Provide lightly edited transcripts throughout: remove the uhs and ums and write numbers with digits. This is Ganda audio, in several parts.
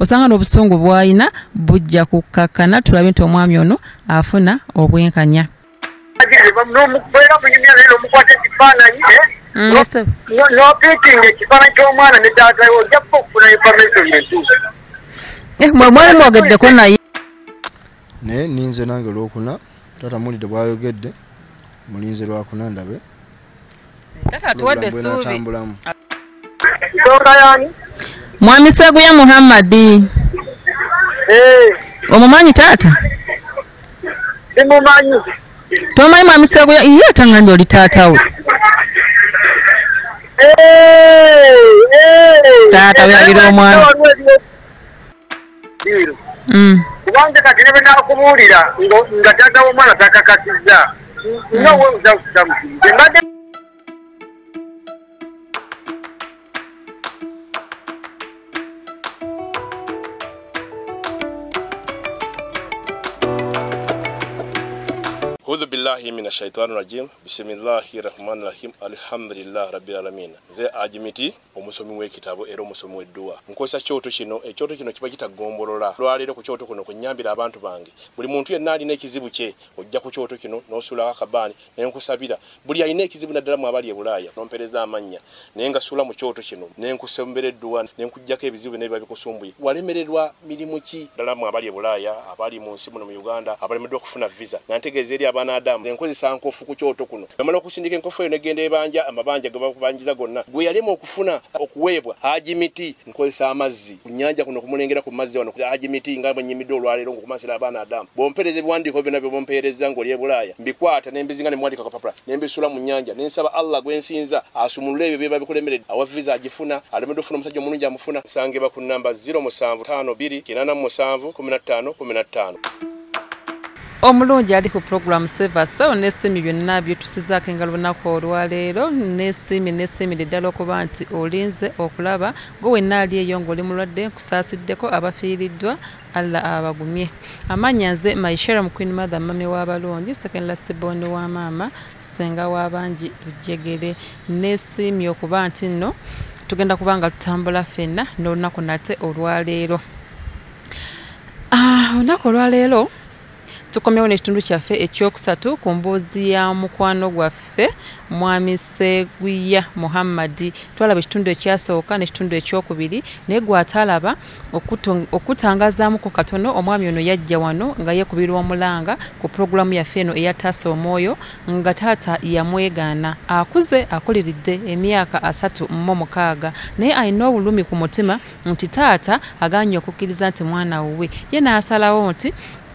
Osanga n'obusungu bw'alina bujja kukkakkana, tulabe nti omwami ono afuna obwenkanya. Mwali mwogeddeko naye. Naye ninze nange Lwokuna, taata mulidde bw'ayogedde, mulinze Lwakuna ndabe. Taata atuwadde essuubi. Mwami Seguya Muhammadi. Omumanyi taata? Simumanyi. Tomanyi Mwami Seguya? Iye atangambye oli taata we. Taata we agira omwana. Kubanga kati ne bwe naakubuulira nga taata w'omwana takakasizza. No way without something. Audhu billahi minash shaitani rajim. Bismillahir rahmanir rahim. Alhamdulillah rabbil alamin. Nze Ajimiti omusomi w'ekitabo era omusomi w'edduwa. Nkozesa kyoto kino, ekyoto kino kiba kitagombolola. Lwaleero ku kyoto kuno kunnyambira abantu bange. Buli muntu yenna alina ekizibu kye ojja ku kyoto kino n'osuulako akabaani ne nkusabira. Buli alina ekizibu naddala mu abali e Bulaaya n'ompeereza amannya naye nga suula mu kyoto kino ne nkusembera edduwa ne nkuggyako ebizibu n'ebiba bikusumbuye. Walemererwa mirimu ki? Ddala mu abali e Bulaaya, abali mu nsi muno mu Uganda, abalemeddwa okufuna visa. Nga ntegeeza eri Adamu nkozesa nkofu ku kyoto kuno. Bamala okusindika enkofu eyo negenda ebanja amabanja ge bakubanjiza gonna. Gwe yalema okufuna okuweebwa Ajimiti nkozesa amazzi ku nnyanja kuno kumulengera ku mazzi wano Ajimiti nga bwe nnyimidde olwaleero ng'okumansira abaana Adamu. Bompeereza ebiwandiiko byonna bye bompeereza ng'oli e Bulaaya mbikwata ne mbizinga ne muwandiika kapapula ne mbisuula mu nnyanja ne nsaba Allah gwe nsinza asumulule ebyo biba bikulemeredde. Awa visa agifuna, alemedde okufuna omusajja omulungi amufuna. Nsangibwa ku nnamba 0752 87 15 15. Omulungi ali ku program Save Us n'essimu byonna byetusizaako engalo lunaku olwaleero n'essimu ddala okuba nti olinze okulaba gwe wenna ali eyo ng'oli mulwadde nkusaasiddeko abafiiriddwa Allah abagumye. Amannya nze Maishera mu Queen Mother, mami w'abalungi, second last born wa maama, ssenga w'abangi lujjegere. N'essimu okuba nti nno tugenda kuba nga tutambula ffenna n'olunaku nate olwaleero. Olunaku olwaleero tukomyewo n'ekitundu kyaffe ekyokusatu ku mboozi ya mukwano gwaffe Mwami Seguya Muhammadi. Twalaba ekitundu ekyasooka n'ekitundu ekyokubiri, naye gw'atalaba okutangazaamuko katono, omwami ono yajja wano nga yeekubirwa omulanga ku pulogulaamu yaffe eno eya Taasa Omwoyo nga taata yamwegaana. Akuze akuliridde emyaka 36 naye alina obulumi ku mutima nti taata agaanye okukkiriza nti mwana wuwe. Ye n'asalawo nti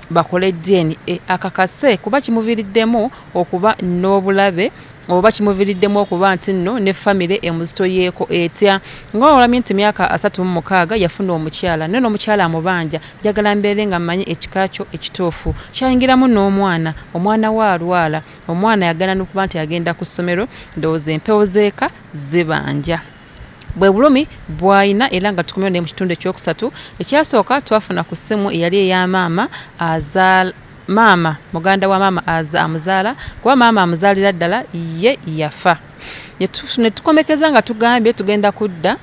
bakole DNA akakase kuba kimuviiriddemu okuba n'obulabe oba kimuviiriddemu okuba nti nno ne famire emuzitoyeeko etya. Ng'olamye nti myaka 36 yafuna omukyala naye n'omukyala amubanja, njagala mbeere nga mmanyi ekika kyo ekituufu. Kyayingiramu n'omwana, omwana we alwala, omwana yagala n'okuba nti agenda ku ssomero, ndowooza empewo z'eka zibanja. Bwe bulumi bw'alina era nga tukomyewo ne mu kitundu ekyokusatu. Ekyasooka twafuna ku ssimu eyali eya maama azaala, maama muganda wa maama amuzaala, kuba maama amuzaalira ddala ye yafa. Ne tukomekeza nga tugambye tugenda kudda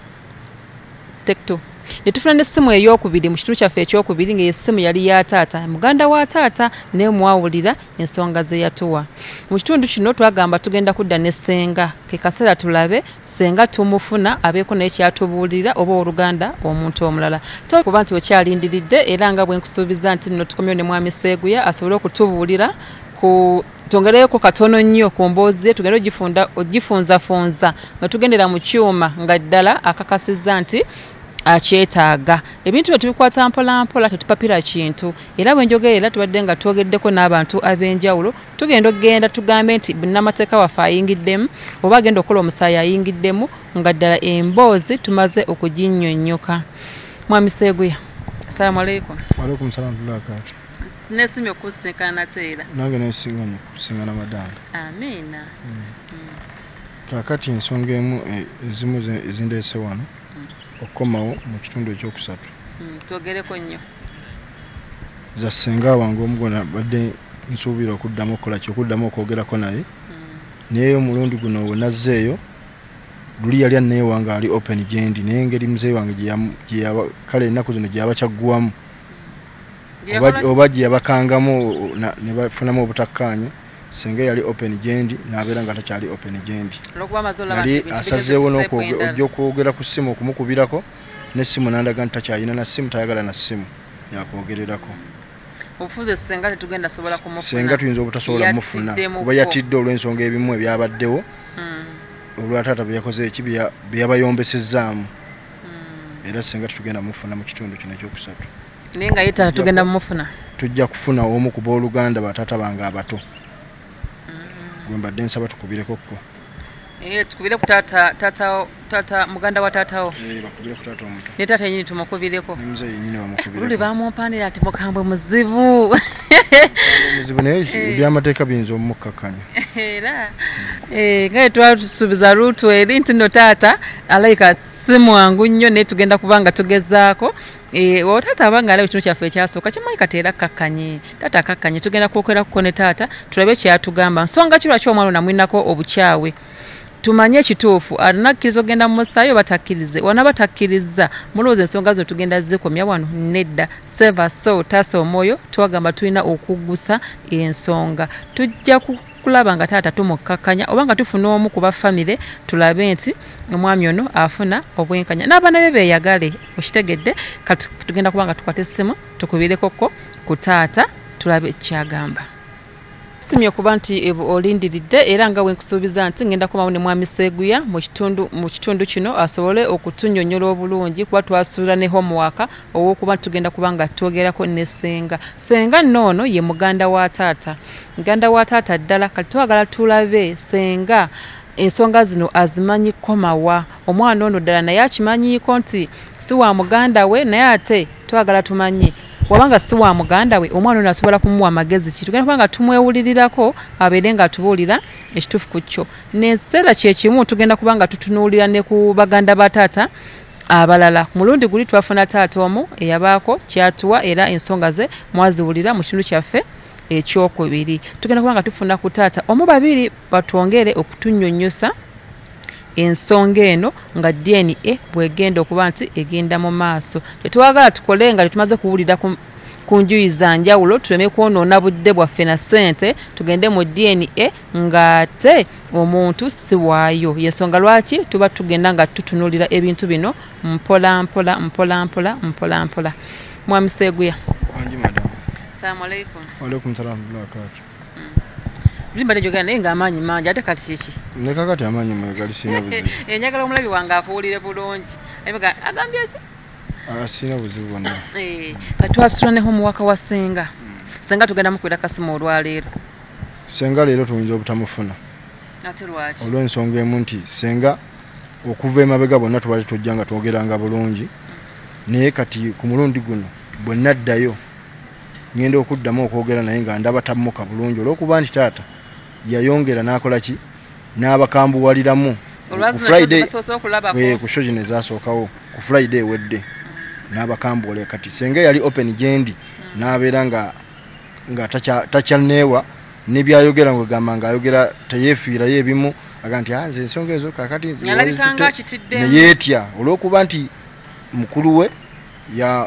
tekto. Ne tufuna n'essimu ey'okubiri mu kitundu kyaffe ekyokubiri ng'essimu yali ya taata, muganda wa taata, naye mwawulira ensonga ze yatuwa. Mu kitundu kino twagamba tugenda kudda ne ssenga, ke kaseera tulabe ssenga tumufuna abeeko naye kyatubuulira oba oluganda omuntu omulala. Kuba nti wekyalindiridde era nga bwe nkusuubiza nti nno tukomyewo ne Mwami Seguya asobole okutubuulira ku tongereyoko katono nnyo ku mboozi ye, tugende ogifunzafunza nga tugendera mu kyuma nga ddala akakasizza nti akyetaaga. Ebintu bye tubikwata mpola mpola, tetupapira kintu. Era bwe njogerera tubadde nga twogeddeko n'abantu ab'enjawulo, tugenda okugenda tugambe nti munnamateeka waffe ayingiddemu oba agenda okukola omusaayi ayingiddemu, nga ddala emboozi tumaze okuginnyonnyoka. Mwami Seguya, assalamu alaikum. Wa alaikum salaam wa rahmatullahi wa barakatuh. Nesimye okusinkana nate era. Nange nesimye okusinkana madamu. Amiina. Kaakati ensonga emu ezimu ezindeese wano okukomawo mu kitundu ekyokusatu. Twogereko nnyo. Za ssenga wange omugona badde nsuubira okuddamu okukola ki, okuddamu okwogerako naye. Naye omulundi guno we nazzeeyo Luli yali anneewa nga ali open gyendi, naye engeri muzeeyi wange kale ennaku zino gye yabakyaggwamu oba gye yabakangamu ne bafunamu obutakkaanya, senga yali open gyendi n'abeera nga takyali open gyendi. Yali asazeewo n'ojja okwogera ku ssimu okumukubirako n'essimu n'andaga nti takyalina na ssimu, tayagala na ssimu yakwogererako. Obufuze senga tetugenda sobola kumufuna. Senga tuyinza obutasobola kumufuna kuba yatidde olw'ensonga ebimu ebyabaddewo olwa taata bye yakoze eki bye yabayombesezaamu. Era senga tetugenda mufuna mu kitundu kino ekyokusatu. Naye nga ye taata tugenda mufuna? Tujja kufuna omu ku booluganda bataata bange abato. Gwe mbadde nsaba tukubireko kko. Tukubire ku taata muganda wa taatawo. Bakubire ku taata omuto. Ne taata yennyini tumukubireko. Ne muzeeyi yennyini bamukubireko. Luli bamumpanira nti mukambwe muzibu. Muzibu naye ebyamateeka biyinza omukkakkanya. Era nga twasuubiza Rutu eri nti nno taata alayika si mwangu nnyo, naye tugenda kuba nga tugezaako. Taata abanga alaba ekitundu kyaffe ekyasooka kimanyi kati era akkakkanye. Taata akkakkanye, tugenda kwokerakuko ne taata tulabe kyatugamba. Nsonga ki lwaki omwana ono amwinako obukyawe? Tumanye ekituufu, anakkiriza ogenda mu musaayi oba takkirize? Wanaaba takkiriza, mulowooza ensonga zino tugenda zikomya wano? Nedda. Save us soul, taasa omwoyo, twagamba tulina okuggusa ensonga. Tujja kulaba nga taata tumukkakkanya oba nga tufuna omu ku ba famire tulabe nti omwami ono afuna obwenkanya n'abaana be beeyagale. Okitegedde? Kati tugenda kuba nga tukwata essimu tukubirekoko ku taata tulabe kyagamba. Simye okuba nti olindiridde, era nga wenkusuubiza nti ngenda kubawo ne mwami Sseguya mu kitundu kino asobole okutunnyonnyola obulungi, kuba twasuula ne homework ow'okuba tugenda kuba nga twogerako ne Ssenga. Ssenga nno ono ye muganda wa taata, muganda wa taata ddala. Kati twagala tulabe Ssenga ensonga zino azimanyi komawa. Omwana ono ddala naye akimanyiiko nti si wa muganda we, naye ate twagala tumanye wabanga si wa muganda we omwana ono asobola kumuwa amagezi ki. Tugenda kubanga tumwewulirirako abeere nga atubuulira ekituufu ku kyo. N'ekiseera kye kimu tugenda kubanga tutunuulira ne ku baganda ba taata abalala. Ku mulundi guli twafuna taata omu eyabaako kyatuwa, era ensonga ze mwaziwulira mu kitundu kyaffe ekyokubiri. Tugenda kubanga tufuna ku taata omu babiri batwongere okutunnyonnyosa ensonga eno nga DNA bwegenda okuba nti egenda mu maaso. Tetwagala tukole nga tetumaze kuwulira ku njuyi za njawulo, tuleme kwonoona budde bwaffe na ssente, tugende mu DNA ng'ate omuntu si waayo. Y'ensonga lwaki tuba tugenda nga tutunuulira ebintu bino mpola mpola mpola mpola mpola mpola. Mwami Sseguya. Wangi madam. Assalamu alaikum. Wa alaikum salaam wa barakatuh. Mbadde njogera naye ng'amaanyi mangi, ate kati kiki? Ne kakati amaanyi mwegali sirina buzibu. Njagala omulabi wange akuwulire bulungi. Agambye ki? Sirina buzibu bwonna. Kati twasula ne homework wa Ssenga. Ssenga tugenda mukubira kasimu olwaleero. Ssenga leero tuyinza obutamufuna. Ate lwaki? Olw'ensonga emu nti Ssenga okuva emabega bonna tubadde tujja nga twogeranga bulungi, naye kati ku mulundi guno bwe naddayo ngenda okuddamu okwogera naye nga ndaba tammuka bulungi olw'okuba nti taata yayongera n'akola ki n'abakambuwaliramu ku show zino ezasookawo ku Friday ewedde n'abakambuwalira. Kati Ssenga yali open gyendi n'abeera nga takyanneewa n'ebyayogera ng'ogamba ng'ayogera teyeefiirayo ebimu, aga nti nze ensonga ezo kaakati ne yeetya olw'okuba nti mukulu we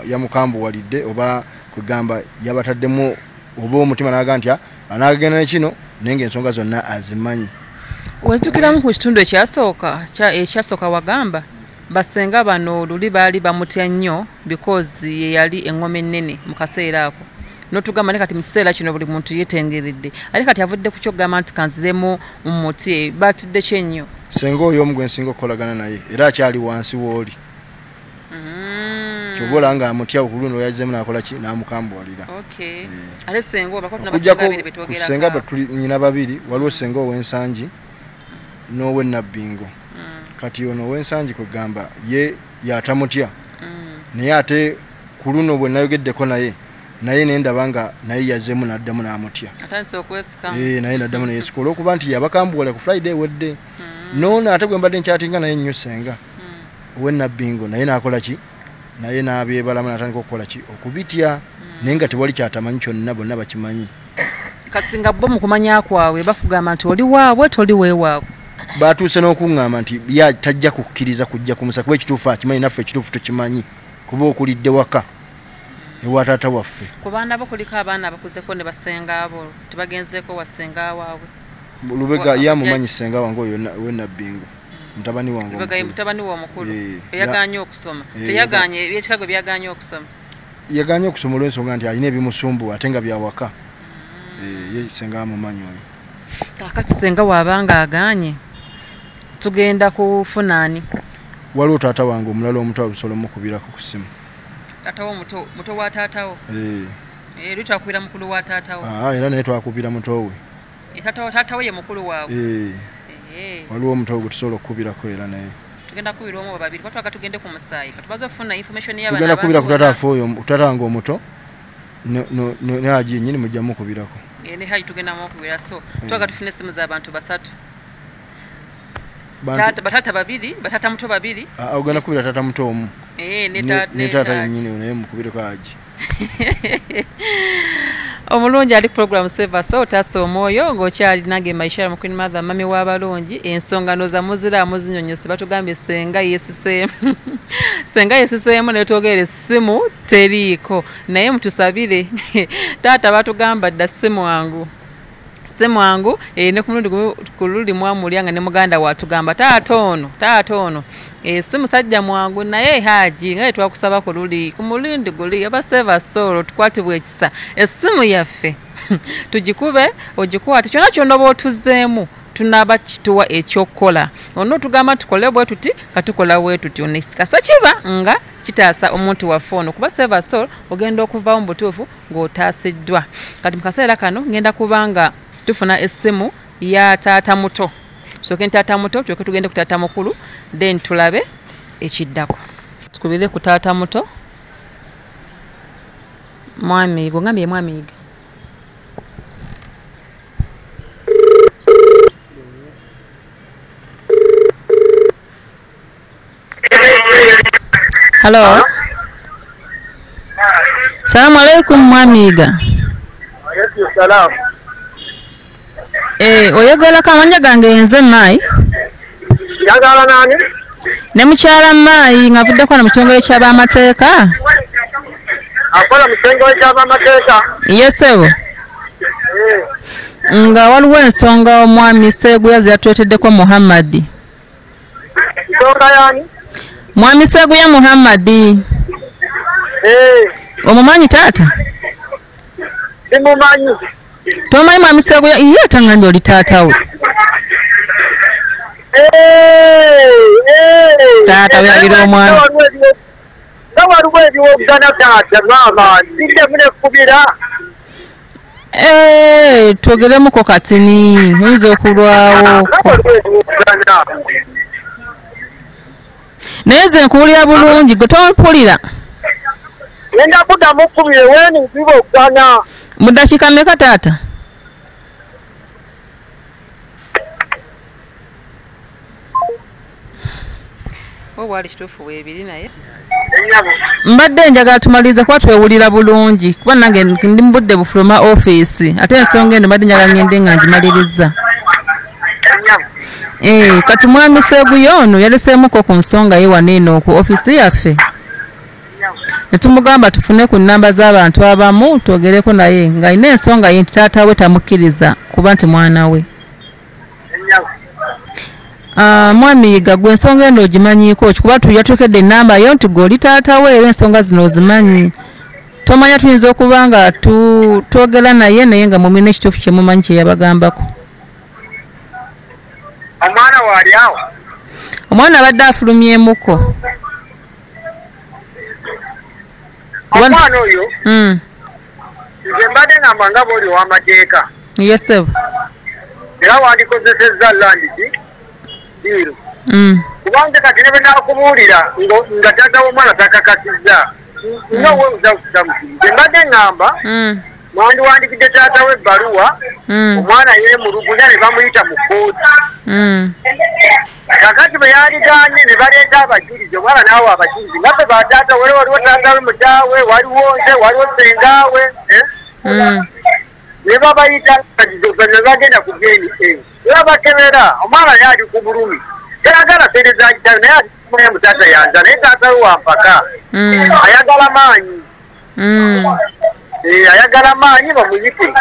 yamukambuwalidde oba kwegamba yabataddemu oba omutima n'aga nti anaagenda ne kino, naye ng'ensonga zonna azimanyi. Wezijukiramu ku kitundu ekyasooka wagamba basenga bano luli baali bamutya nnyo because ye yali engoma ennene mu kaseera ako. N'otugamba ne kati mu kiseera kino buli muntu yeetengeredde, ate kati avudde ku ky'okugamba nti kanziremu mmuti, batidde ki ennyo? Ssenga oyo omu gwe nsinga okukolagana naye era akyali wansi w'oli. Ky'oba olaba ng'amutya ku luno yagizeemu n'akola ki n'amukambuwalira. Ate ssenga oba tulina basenga babiri be twogerako. Ssenga tuli nnyina babiri, waliwo ssenga ow'Ensangi n'ow'Ennabbingo. Kati ono ow'Ensangi kwegamba ye yatamutya, naye ate ku luno bwe nayogeddeko naye ne ndaba nga naye yazzeemu n'addamu n'amutya. Atandise okwesika. Naye n'addamu ne yeesika olw'okuba nti yabakambuwalira ku Friday ewedde. N'ono ate gwe mbadde nkyatinga naye nnyo ssenga ow'Ennabbingo naye n'akola ki naye n'abyebalamu n'atandika okukola ki okubitya, naye nga tewali kyatamanyi kyonna, bonna bakimanyi. Kati nga bo mu kumanya kwabwe bakugamba nti oli waabwe toli weewaabwe. Batuuse n'okuŋŋamba nti ya tajja kukkiriza kujja ku musa, kuba ekituufu akimanyi, naffe ekituufu tukimanyi, kuba okulidde waka ewa taata waffe. Ku baana bo kuliko abaana abakuzeko ne basenga abo, tebagenzeeko wa senga waabwe? Lubega yamumanyi senga wange oyo wenabbingo, mutabani wange. Lubega ye mutabani we omukulu eyagaanye okusoma. Teyagaanye, ebyekikago byagaanye okusoma. Yagaanye okusoma olw'ensonga nti alina ebimusumbuwa ate nga byawaka. Ye senga amumanyi oyo. Kakati senga waabanga agaanye, tugenda kufuna ani? Waliwo taata wange omulala omuto, abusobola omukubirako ku ssimu. Taatawo muto, muto wa taatawo? Eri twakubira mukulu wa taatawo. Era naye twakubira muto we. Taatawo ye mukulu waabwe. Waliwo omuto gwe tusobola okukubirako era naye. Tugenda kubira omu oba babiri, kuba twagala tugende ku musaayi. Katubaze okufuna information y'abaana. Tugenda kubira ku taata waffe oyo, taata wange omuto, ne Haji yennyini mujja mukubirako. Ne Haji tugenda mukubira, so twagala tufune essimu z'abantu basatu. Bataata babiri, bataata muto babiri. Ogenda kubira taata muto omu. Ne taata yennyini naye mukubireko Haji. Omulungi ali program Save Soul, otaasa omwoyo ng'okyali nange Maisha mu Queen Mother, mami w'abalungi. Ensonga noza muzira muzinyonyose, batugambye senga yesiseemu. Senga yesiseemu ne twogera essimu teriiko, naye mutusabire. Taata batugamba dda si mwangu, si mwangu. Ne ku mulundi ku luli mwamulya nga ne muganda watugamba taata ono, taata ono si musajja mwangu, naye Haji nga twakusaba ku luli ku mulundi guli aba Save Soul tukwatibwa ekisa, essimu yaffe tugikube ogikwate, kyonna kyonna oba otuzeemu tunaaba kituwa ekyokukola. Ono tugamba tukole bwe tuti, katukola bwe tuti, ono kasa kiba nga kitaasa omuntu waffe ono, kuba Save Soul ogenda okuvaawo mu butuufu ng'otaasiddwa. Kati mu kaseera kano ngenda kubanga tufuna essimu ya taata muto. Tusooke taata muto, tulyoke tugende ku taata mukulu, then tulabe ekiddako. Tukubire ku taata muto. Mwami Yiga, ngambye Mwami Yiga. Hello. Salamu alaikum Mwami Yiga. Alaikum salam. Oyagala kamanya gange nze Mai. Yagala nani? Ne mukyala Mai ngavuddeko na mu kitongole ky'abamateeka. Akola mu kitongole ky'abamateeka? Yes sebo. Nga waliwo ensonga omwami Seguya yatuleeteddeko Muhammadi. Nsonga yani? Mwami Seguya Muhammadi. Omumanyi taata? Simumanyi. Tomanyi Mwami Seguya? Iye atangambye oli taata we. Taata we agira omwana. Nga waliwo ebiwogana taata maama, siddemu nekubira. Twogeremuko katini, oyinza okulwawo. Naye nze nkuwulira bulungi, gwe tompulira. Ngenda kuddamu kkubire weeni nziwogana. Mu ddakiika mmeka taata? Wali kituufu weebiri naye. Mbadde njagala tumalirize kuba twewulira bulungi, kuba nange ndi mu budde bufuluma ofiisi, ate ensonga eno mbadde njagala ngende nga ngimaliriza. Kati Mwami Seguya ono yaleseemuko ku nsonga ye wano eno ku ofiisi yaffe. Ne tumugamba tufune ku nnamba z'abantu abamu twogereko naye ng'alina ensonga ye nti taata we tamukkiriza kuba nti mwana we. Mwami Yiga, gwe ensonga eno ogimanyiiko ki? Kuba yatulekedde ennamba yo nti gwe oli taata we era ensonga zino ozimanyi. Tomanya tuyinza okuba nga twogera naye naye nga mumina ekituufu kye mumanyi kye yabagambako. Omwana waali awo? Omwana abadde afulumyemuko. Omwana oyo? Nze mbadde ngamba nga bw'oli ow'amateeka. Yes sir. Era wandikozesezza landiki diiru. Kubanga kati ne bwe naakubuulira nga taata w'omwana takakasizza, nga weewuza kusamuki. Nze mbadde ngamba mwandiwandikidde taata we ebbaluwa, omwana yeemulugunya ne bamuyita mu kkooti. Kakati bwe yandigaanye ne baleeta abajulizi, omwana n'awa abajulizi nga ffe bataata we, waliwo taata we mutaawe, waliwo nze, waliwo ssengaawe, ne babayita ne bagenda ku DNA. Yabakebera omwana yali ku bulumi. Tayagala sente za kitaawe naye ali mu taata yanza naye taata we wampaka. Ayagala maanyi. Ayagala maanyi bamuyite.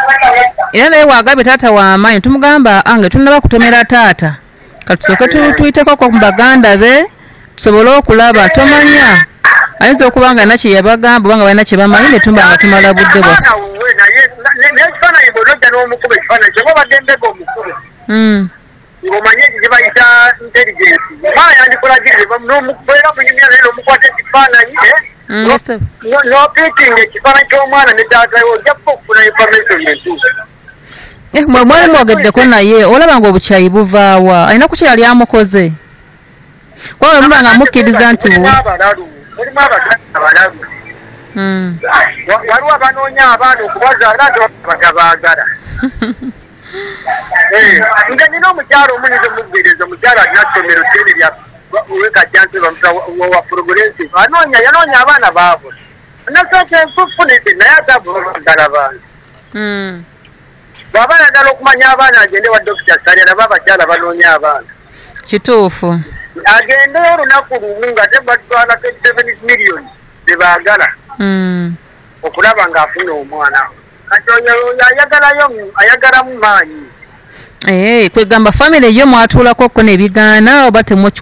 Era naye wagambye taata w'amaanyi tumugamba ange tunnaba kutomera taata. Katusooke tuyiteko ku baganda be tusobole okulaba tomanya. Ayinza okuba nga nakye yabagamba oba nga balina kye bamanyi ne tumba nga tumala budde bwaffe. N'ekifaananyi bw'onojja n'omukuba ekifaananyi ky'oba obadde mbega omukube. Ng'omanye ekyo kye bayita intelligence. Omwana yandikulagirire n'omukubeera munyumya naye n'omukwata ekifaananyi n'opiitinga ekifaananyi ky'omwana ne taata we ojja kuba okufuna information entuufu. Mwali mwogeddeko naye olaba ng'obukyayi buvaawa alina ku kye yali amukoze. Kuba bwe muba nga mukkiriza nti mulimu abaganda abalalu. Waliwo abanoonya abaana okubazaala ate batabaagala. Nze nina omukyalo omunize omugwiriza omukyalo alina ssomero ddene lya wekajjansi bamuta wa progressive anoonya yanoonya abaana baabwe nasooka enfufunidde naye ate abaagala baana. Bw'aba ayagala okumanya abaana agende wa Dokita Ssali alaba abakyala banoonya abaana. Kituufu. Agende olunaku lumu nga te batwala 37 million ze baagala okulaba ng'afuna omwana. Kati oyo ayagalamu maanyi. Kwegamba famire yo mwatuulako ko n'ebigaana oba byagaana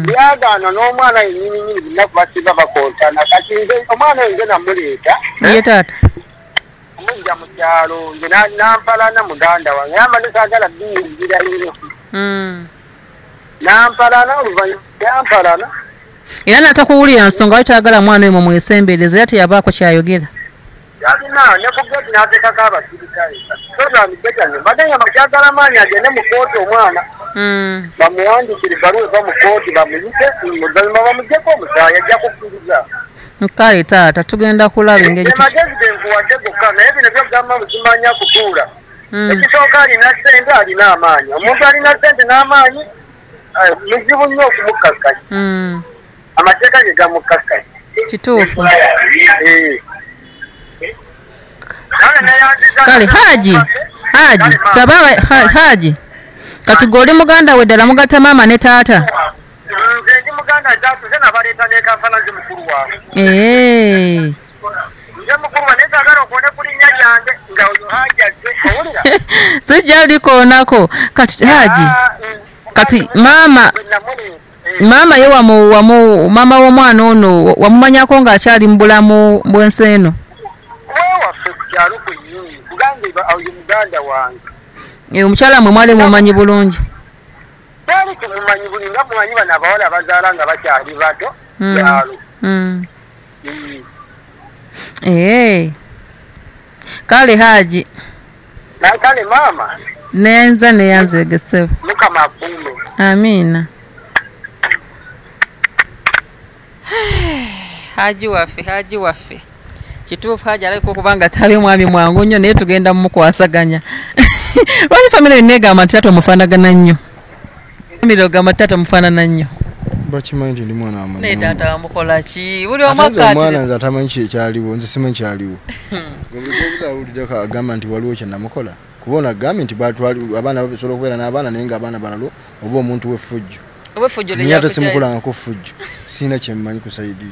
byagaana n'omwana yennyini nnyini binaku basiba bakontana. Kati nze omwana nze namuleeta. Ye taata. Omujja mu kyalo nze nampalana muganda wange yamba saagala biyingira nnyo. Nampalana oluvannyuma yampalana. Era n'atakuwulira nsonga lwaki tayagala mwana oyo mumwesembereze era teyabaako kyayogera. Yalina ne ku geeti n'ateekako abasirikale. Bagenda bakyagala maanyi agende mu kkooti omwana. Bamuwandiikire ebbaluwa eva mu kkooti bamuyite oluvannyuma bamuggyeko omusaayi ajja kukkiriza. Kale taata tugenda kulaba engeri amagezi ge nkuwadde gokka naye bino byogamba bukimanya kutuula. Ekisooka alina ssente alina amaanyi. Omuntu alina ssente n'amaanyi muzibu nnyo okumukkakkanya. Amateeka ge gamukkakkanya. Kituufu. Kale Haji tabawa Haji kati goli muganda we ddala mugatta maama ne taata. Nze ndi muganda taata nze nabaleeta ne Kampala nze mukulu wange. Nze mukulu wange saagala okone ku linnya lyange nga oyo Haji azze owulira. Sijja likoonako kati Haji kati maama ye wamu maama w'omwana ono wamumanyako ng'akyali mu bulamu bw'ensi eno. Wewaffe ku kyalo kwennyini kubanga oyo muganda wange. Omukyala mwe mwali mumanyi bulungi. Twali tumumanyi bulungi nga mumanyi bano abawala abazaala nga bakyali bato kyalo. Kale Haji. Kale maama. Nenza neyanze gesebo. Mukama akuume. Amiina. Haji waffe. Kituufu Haji alabika okuba nga tali omwami mwangu nnyo naye tugenda mumukwasaganya. Lwaki famire yonna egamba nti taata omufaanagana nnyo? Famire ogamba taata omufaanana nnyo. Bakimanyi nti ndi mwana wa Naye taata wamukola ki? Buli omu akkaatiriza. Omwana nze atamanyi ki ekyaliwo, nze simanyi kyaliwo. Gwe awuliddeko agamba nti waliwo kye namukola. Kuba ono agambye nti abaana basobola okubeera n'abaana naye ng'abaana balalu oba omuntu w'effujjo. Naye ate simukolangako ffujjo. Sirina kye mmanyi ku sayidi.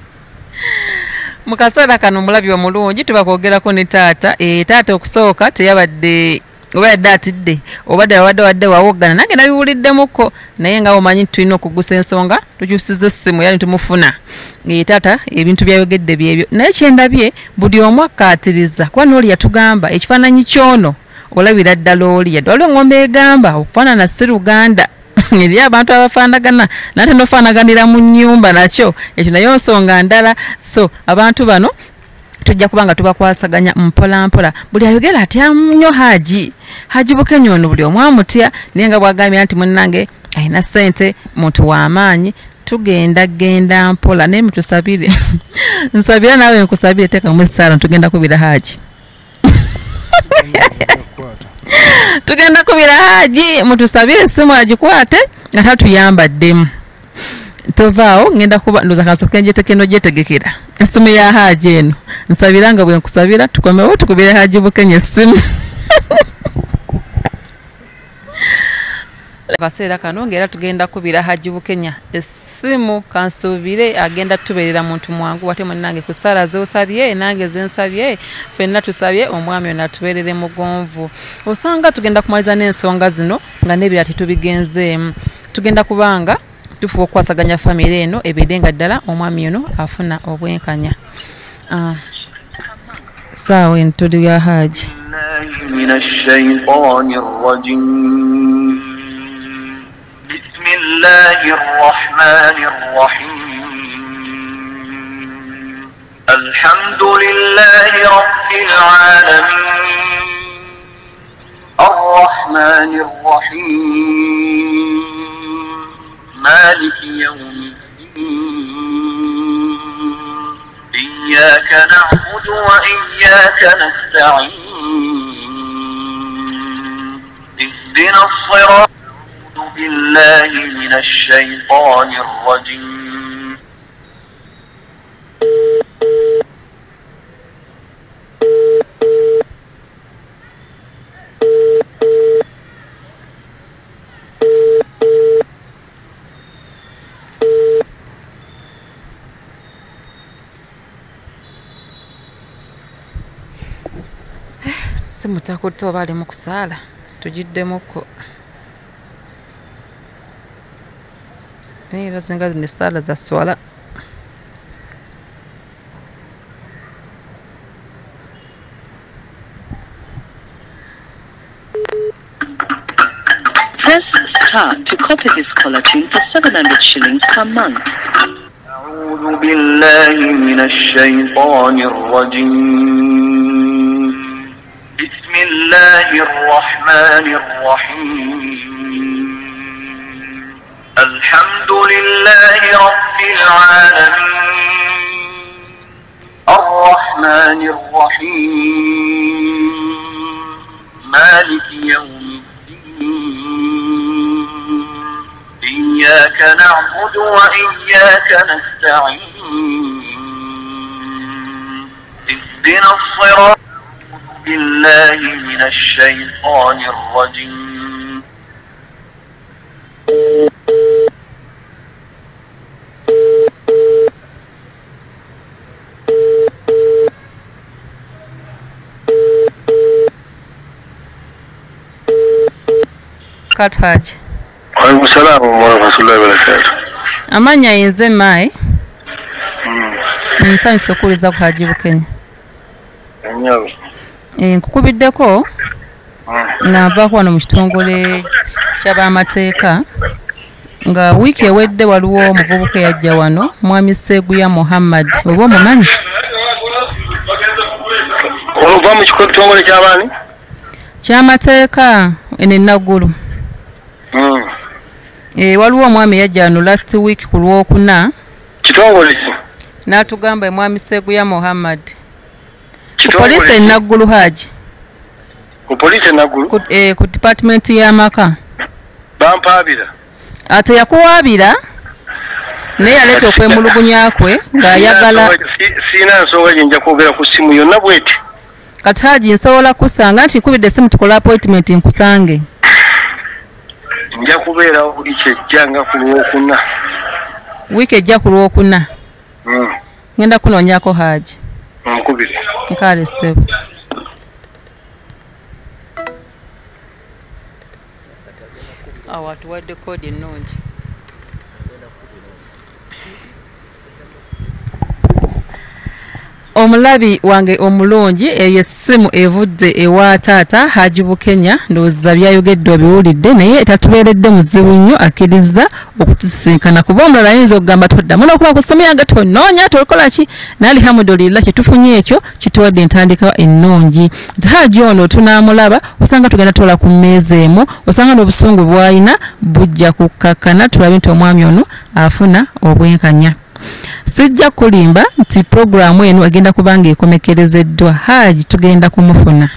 Mu kaseera kano omulabi omulungi tuba kwogerako ne taata. Taata okusooka teyabadde oba yadde atidde obadde wadde wawoggana nange nabiwuliddemuko naye nga omanyi tulina okugusa ensonga tukyusiza essimu yali tumufuna. Taata ebintu byayogedde byebyo naye kyendabye buli omu akkaatiriza kuba n'oli yatugamba ekifaananyi ky'ono olabira ddala oli yadde waliwo engombe egamba okufaanana si Luganda eri abantu abafaanagana nate nofaanaganira mu nnyumba nakyo ekyo nayo nsonga ndala. So abantu bano tujja kuba nga tubakwasaganya mpola mpola. Buli ayogera atya nnyo Haji Bukenya ono buli omu amutya naye nga bw'agambye nti munnange alina ssente muntu w'amaanyi tugenda genda mpola naye mutusabire. Nsabira naawe nkusabire teekamu essaala tugenda kubira Haji. Tugenda kubira Haji mutusabire essimu agikwate nga tatuyambaddemu. Tovaawo ngenda kuba ndoza kasooke njetekeno gyetegekera. Essimu ya Haji eno nsabira nga bwe nkusabira tukomewo tukubire Haji Bukenya essimu. Akaseera kano ng'era tugenda kubira Haji Bukenya essimu, kansuubire agenda tubeerera muntu mwangu. Ate munnange ku ssaala z'osabye nange zensabye ffenna tusabye omwami ono atubeerere mugonvu. Osanga tugenda kumaliza n'ensonga zino nga n'ebirala tetubigenzeemu. Tugenda kubanga tufuba okukwasaganya famire eno ebeere nga ddala omwami ono afuna obwenkanya. Saawa eno tuli ya Haji. بسم الله الرحمن الرحيم. الحمد لله رب العالمين الرحمن الرحيم مالك يوم الدين إياك نعبد وإياك نستعين اهدنا الصراط بالله من الشيطان الرجيم. Simu takutte oba ali mu kusaala tugiddemuko. Naye era singa zino essaala za swala. Press star to copy this caller tune for 700 shillings per month. أعوذ بالله من الشيطان الرجيم. بسم الله الرحمن الرحيم. الحمد لله رب العالمين الرحمن الرحيم مالك يوم الدين إياك نعبد وإياك نستعين اهدنا الصراط بالله من الشيطان الرجيم. Haji. Waalaikum salaam warahmatullahi wabarakatuh. Amanya yenze mai. Nsanyuse okuwuliza ku Haji Bukenya. Nkukubiddeko navaako wano mu kitongole ky'abamateeka nga wiiki ewedde waliwo omuvubuka eyajja wano mwami Seguya Muhammad, oba omumanyi? Ova mu kitongole ky'abaani? Ky'amateeka eno e Naggulu. Waliwo omwami yajja wano last week ku Lwokuna. Kitongole ki? N'atugamba mwami Seguya Muhammad. Ku poliisi e Naggulu Haji. Ku poliisi e Naggulu? Ku department y'amaka. Bampaabira. Ate yakuwaabira naye yaleeta okwemulugunya kwe ng'ayagala. Sirina nsonga gye nja kwogera ku ssimu yonna bw'eti. Kati Haji nsobola kusanga nti nkubidde essimu tukole appointment nkusange. Nja kubeerawo buli kyejja nga ku Lwokuna. Wiiki ejja ku Lwokuna. Ngenda kunoonyaako Haji. Nkubire. Nkale ssebo. Awo atuwadde koodi ennungi. Omulabi wange omulungi, eyo essimu evudde ewa taata Haji Bukenya, ndowooza byayogedde obiwulidde, naye tatubeeredde muzibu nnyo, akkiriza okutusisinkana kuba omulala ayinza okugamba toddamu n'okuba ku ssimu yange tonoonya tokola ki, naye alhamdulillah kyetufunye ekyo kituwadde entandika ennungi. Nti Haji ono tunaamulaba osanga tugenda tutola ku mmeeza emu, osanga n'obusungu bw'alina bujja kukkakkana, tulabe nti omwami ono afuna obwenkanya. Sijja kulimba nti puroguraamu eno egenda kuba ng'ekomekerezeddwa. Haji tugenda kumufuna.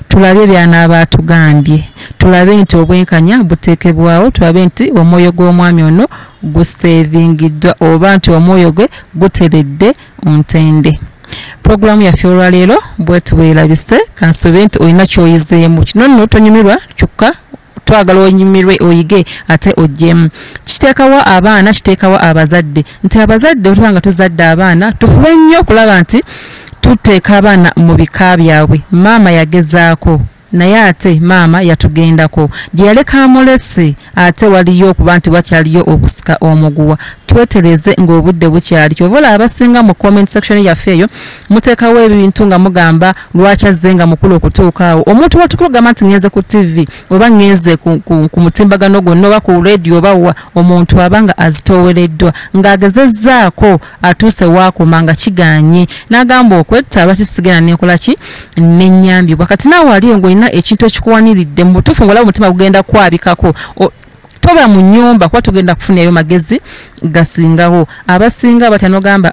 Tulabe by'anaaba atugambye, tulabe nti obwenkanya buteekebwawo, tulabe nti omwoyo gw'omwami ono gusevingiddwa oba nti omwoyo gwe guteredde ntende. Puroguramu yaffe olwaleero bweti bwerabise, kansobe nti olina ky'oyizeemu. Kino nno tonyumirwa kyokka twagala onyumirwe oyige ate oggyemu. Kiteekawo abaana, kiteekawo abazadde, nti abazadde bwe tuba nga tuzadde abaana tufube nnyo okulaba nti tuteeka abaana mu bika byabwe. Maama yagezaako naye ate maama yatugendako, gye yaleka amulese ate waliyo okuba nti wakyaliyo okusika omuguwa. Twetereze ng'obudde bukyali. Kyova olaba abasinga mu comment section yaffe eyo muteekawo ebintu nga mugamba lwaki azze nga mukulu okutuuka awo. Omuntu watukulu gamba nti ngenze ku TV oba ngenze ku mutimbagano gwonna oba ku radio oba wa, omuntu aba nga azitoowereddwa ng'agezezzaako atuuse waakoma nga kiganye n'agamba okwetta lwaki sigenda nenkola ki nennyambibwa. Kati naawe waliyo ng'olina ekintu ekikuwaniridde mu butuufu ng'olaba omutima gugenda kwabikako, toba mu nnyumba kuba tugenda kufunayo magezi gasingawo. Abasinga batya n'ogamba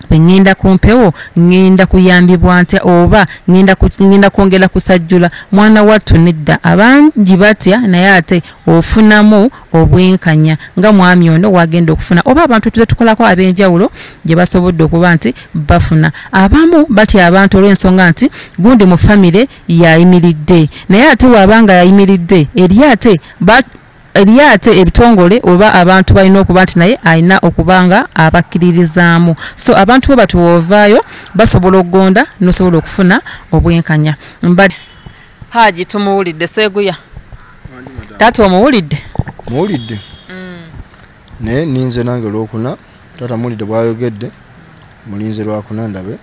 bwe ŋŋenda ku mpewo ŋŋenda kuyambibwa ntya oba ŋŋenda kwongera kusajjula mwana wattu. Nedda, abangi batya naye ate ofunamu obwenkanya nga mwami ono wagenda okufuna, oba abantu tuze tukolako ab'enjawulo gye basobodde okuba nti bafuna. Abamu batya abantu olw'ensonga nti gundi mu famire yayimiridde, naye ate waabanga yayimiridde eri ate ebitongole oba abantu balina okuba nti naye alina okuba nga abakkiririzaamu. So abantu bwe batuwoovaayo basobola okugonda n'osobola okufuna obwenkanya. Haji tumuwulidde. Seguya taata omuwulidde? Muwulidde naye ninze nange lwokuna. Taata muwulidde bwayogedde, mulinze lwakuna ndabe.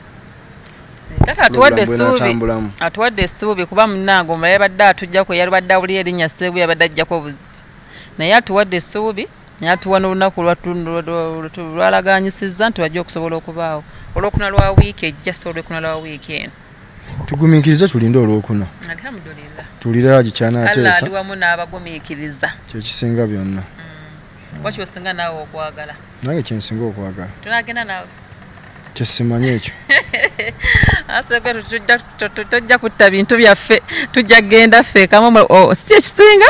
Taata atuwadde essuubi, atuwadde essuubi kuba munnange omulala yabadde atujjako, yalibadde awulira erinnya Seguya yabadde ajjako buzi, naye atuwadde essuubi, naye atuwa n'olunaku lwalaganyisizza nti wajja okusobola okubaawo olwokuna lwa wiiki ejja, si olwokuna lwa wiiki eno. Tugumiikirize tulinde olwokuna. Alhamdulillah. Tulire Haji ky'anaateesa. Allah ali wamu n'abagumiikiriza. Kyekisinga byonna. Waki osinga naawe okwagala? Nange kyensinga okwagala. Tunagenda naawe? Kyesimanyi ekyo. Aseke tujja kutta bintu byaffe, tujja kugenda ffeka, si ekisinga,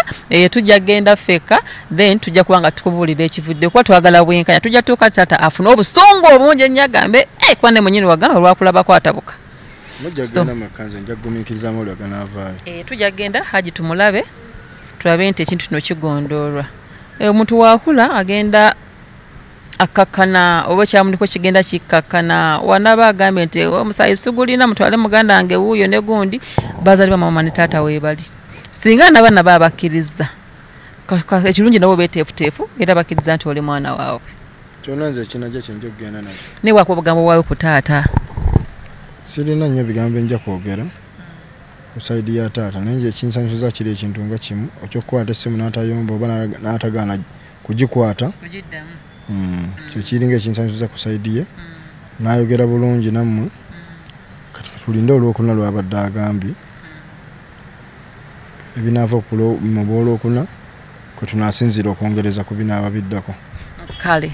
tujja kugenda ffeka, then tujja kuba nga tukubuulira ekivudde kuba twagala bwenkanya. Tujja tuuka taata afune obusungu obungi ennyo agambe kuba ne mwennyini wagamba lwakulabako atabuka. Mujja kugenda makanze, nja kugumiikiriza amawulire aganaavaayo. Tujja kugenda Haji tumulabe, tulabe nti ekintu kino kigondoolwa. Omuntu waakula agenda akakkana oba ekyamuliko kigenda kikkakkana, wanaaba agambye nti omusaayi sigulina mutwale muganda wange wuuyo ne gundi, bazaali ba maama ne taata weebali. Singa n'abaana baabakkiriza, ekirungi nabo beeteefuteefu era bakkiriza nti oli mwana waabwe. Kyonna nze ekinajja kyenja okugenda nakyo. Naye wakuba obugambo bwawe ku taata. Sirina nnyo bigambo nja kwogera ku sayidi ya taata, naye nze ekinsanyusiza kiri ekintu nga kimu ekyokukwata essimu n'atayomba oba n'atagaana kugikwata. Kyekiringa ekinsanyusiza ku sayidi ye, n'ayogera bulungi nammwe. Kati tulinde olwokuna lwabadde agambye, ebinaava mu bwolwokuna kwe tunaasinziira okwongereza ku binaaba biddako. Kale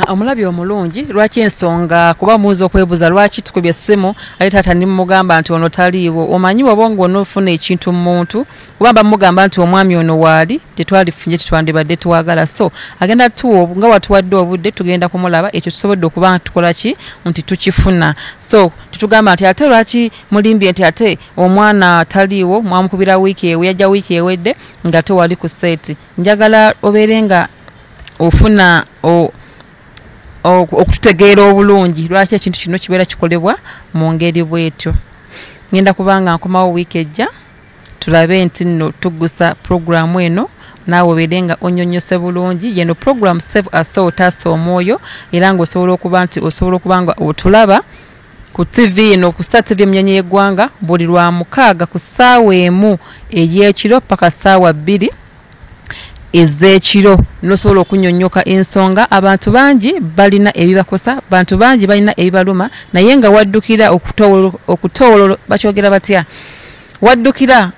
omulabi omulungi, lwaki ensonga kuba muwuza okwebuuza lwaki tukubye essimu ate taata nimugamba nti ono taliiwo. Omanyi bw'oba ng'onoofuna ekintu mu muntu, kuba mba mugamba nti omwami ono waali tetwalifunye kyetwandibadde twagala. So agenda tuwa nga watuwadde obudde tugenda kumulaba, ekyo tusobodde okuba nga tukola ki nti tukifuna. So tetugamba nti ate lwaki mulimbye nti ate omwana taliiwo, mwamukubira wiiki ewe, yajja wiiki ewedde nga tewali ku seeti. Njagala obeere nga ofuna okututegeera obulungi lwaki ekintu kino kibeera kikolebwa mu ngeri bwetyo. Ngenda kubanga nkomawo wiiki ejja tulabe nti nno tuggusa puroguramu eno, naawe obeere nga onnyonnyose bulungi. Yeno puroguramu Save a Soul, taasa omwoyo, era ng'osobola okuba nti osobola okuba nga otulaba ku TV eno ku Star TV Emunyenye y'eggwanga buli lwa mukaaga ku ssaawa 1 ey'ekiro paka ssaawa 2 ez'ekiro, n'osobola okunyonnyoka ensonga. Abantu bangi balina ebibakosa, bantu bangi balina ebibaluma, naye nga waddukira okutoolo bakyogera batya, waddukira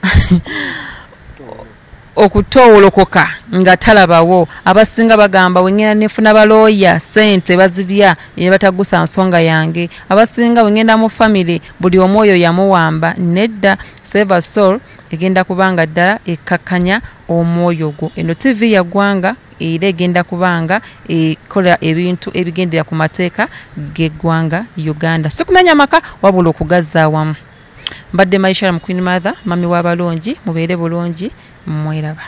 okutoolokoka nga talabawo. Abasinga bagamba wengenda nefuna balooya ssente bazirya ne batagusa nsonga yange. Abasinga wengenda mu famire buli omwoyo yamuwamba. Nedda. Save a Soul egenda kubanga ddala ekkakkanya omwoyo gwo. Eno TV ya ggwanga era egenda kubanga ekola ebintu ebigendera ku mateeka g'eggwanga Uganda, si kumenya maka wabula okugazza awamu. Mbadde Maisha mu Queen Mother, mami w'abalungi, mubeere bulungi, mweraba.